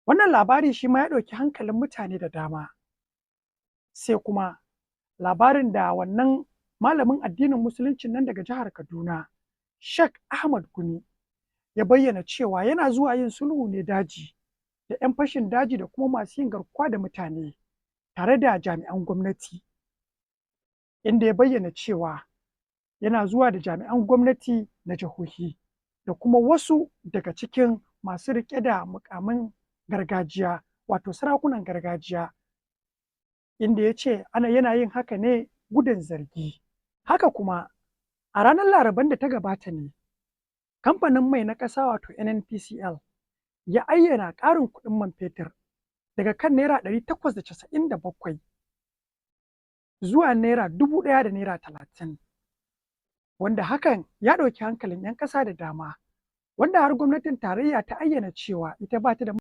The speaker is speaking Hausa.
Wannan labari shi ma ya ɗauki hankalin mutane da dama. Sai kuma labarin da wannan malamin addinin Musuluncin nan daga jihar Kaduna, Sheikh Ahmad Gumi, ya bayyana cewa yana zuwa yin sulhu ne daji da 'yan fashin daji da kuma masu yin garkuwa da mutane tare da jami'an gwamnati, inda ya bayyana cewa yana zuwa da jami'an gwamnati na jihohi da kuma wasu daga cikin masu riƙe da muƙaman gargajiya, wato sarakunan gargajiya, inda ya ce ana yana yin haka ne gudun zargi. Haka kuma a ranar Laraban da ta gabata ne kamfanin mai na ƙasa, wato NNPCL, ya ayyana ƙarin kuɗin man fetur daga kan ₦897 zuwa ₦1,030, wanda hakan ya ɗauki hankalin 'yan ƙasa da dama, wanda har gwamnatin tarayya ta ayyana cewa ita ba ta da